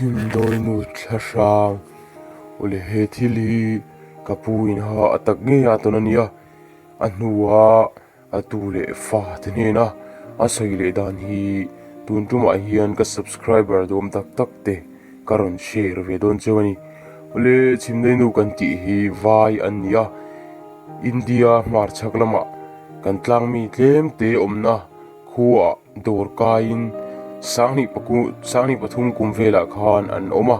Chhimdawinu thlahrang awle he thil hi ka pu in ha a tak ngei a tawn a nia a hnuah a tu leh fa te hnena a sawi leh dan hi tun tumah hian ka subscriber duhawm tak tak te ka rawn share ve dawn cheu a ni awle Chhimdawinu kan tih hi vai an ni a India hmarchhak lamah kan tlangmi tlem te awmna khuaah. Dawr kaiin sanghnih paku sanghnih pathum kum velah khan an awm a,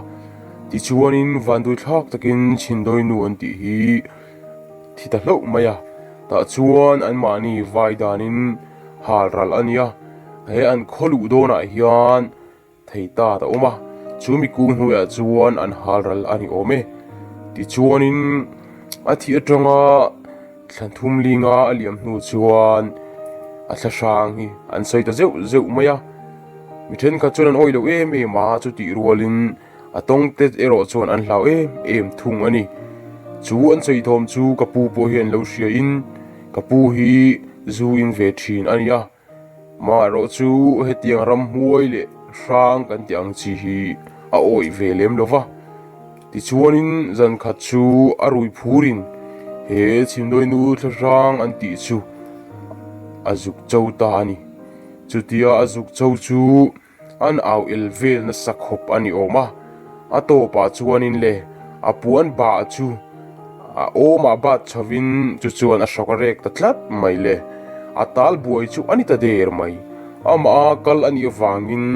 tichuanin vanduai thlak takin Chhindawinu an tih hi thi ta hlauh mai a, tah chuan anmahni vai danin hal ral a nia, he an khaw luh dawnah hian Thei ta a awm a, chu mi kung hnuaiah chuan an hal ral a ni awm e. Tichuanin a thih atanga thla thum linga a liam hnu chuan a thla hrang hi an sawi ta zeuh zeuh mai a. Mi thenkhat chuan an awih lo em em a, chutih rualin a tawng te erawh chuan an hlau em em thung a ni. Chu an sawi thawm chu ka pu pawh hian lo hriain ka pu hi zu in ve thin a ni a. Maherawh chu hetiang ramhmuai leh hrang kan tih ang chi hi a awih ve lem lo va. Tichuanin zan khat chu a rui phurin he chhimdawinu thla hrang an tih chu a zuk cho ta a ni. Chutia a zuk cho chu An au el vel nasa khawp a ni awm a, a tawpah chuanin le a puan bah chu a awmah bat chhovin chu chuan a hrawk a rek ta tlat mai le, a tal buai chu a ni ta der mai. Amah a kal a nih avangin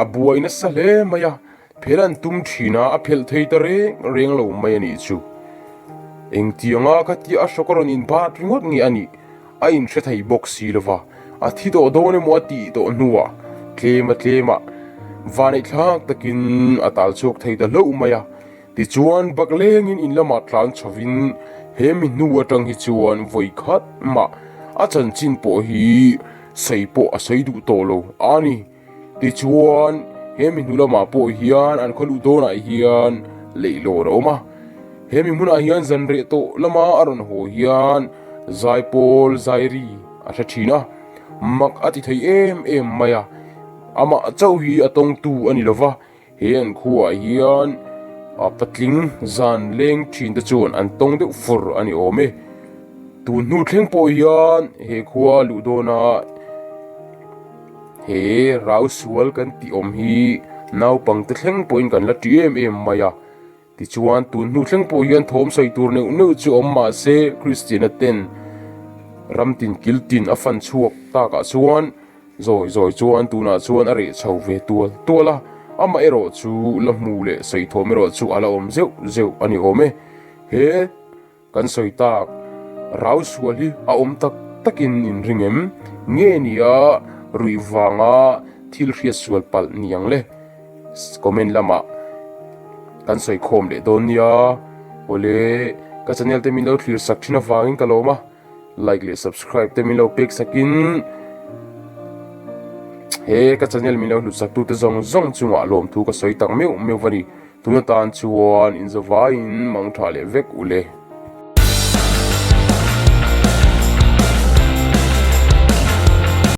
a buai nasa hle mai a, Phelh an tum thin a, a phelh thei ta reng reng lo mai a nih chu. Engtianga ka tia a hrawk a rawn inbat ringawt nge a nih a inhre thei bawk si lo va, a thi tawh dawn emaw a tih tawh hnuah tlem a tlem ah vaneihthlak takin a tal chhuak thei ta hlauh mai a. Tichuan baklengin in lamah tlan chhovin he mi hnu atang hi chuan vawi khat mah a chanchin pawh hi sawi pawh a sawi duh tawh lo a ni. Tichuan, he mi hnu lamah pawh hian an khawluh dawnah hian leihlawn a awm a. He mi hmunah hian zan reh tawh lama a rawn haw hian zaipawl zairi a hre thin a, mak a ti thei em em mai a. Amah chauh hi a tawngtu a ni lova, He an khuaah hian patling zan leng thin te chuan an tawng deuh fur a ni awm e. Tun hnu thleng pawh hian he khua luh dawna he rau sual kan tih awm hi naupang te thleng pawhin kan la ṭi em em mai a. Tichuan tun hnu thleng pawh hian thawm sawi tur neuh neuh chu awm mah se Kristiana ten ram tin kil tin a fan chhuak takah chuan Zawi zawi chuan tunah chuan a reh chho ve tual tual a, amah erawh chu la hmu leh sawi thawm erawh chu a la awm zeuh zeuh a ni awm e. He kan sawi tak rau sual hi a awm tak takin in ring em? Nge nia ruih vanga thil hriat sual palh ni ang le? Comment lamah kan sawi khawm leh dawn nia. Awle ka channel te min lo thlir sak thin avangin ka lawm a. Like leh subscribe te min lo pek sakin he ka channel min lo hlut sak tute zawng zawng chungah lawmthu ka sawi tak meuh meuh a ni. Tuna tan chuan inzawvaiin mangtha leh vek u le.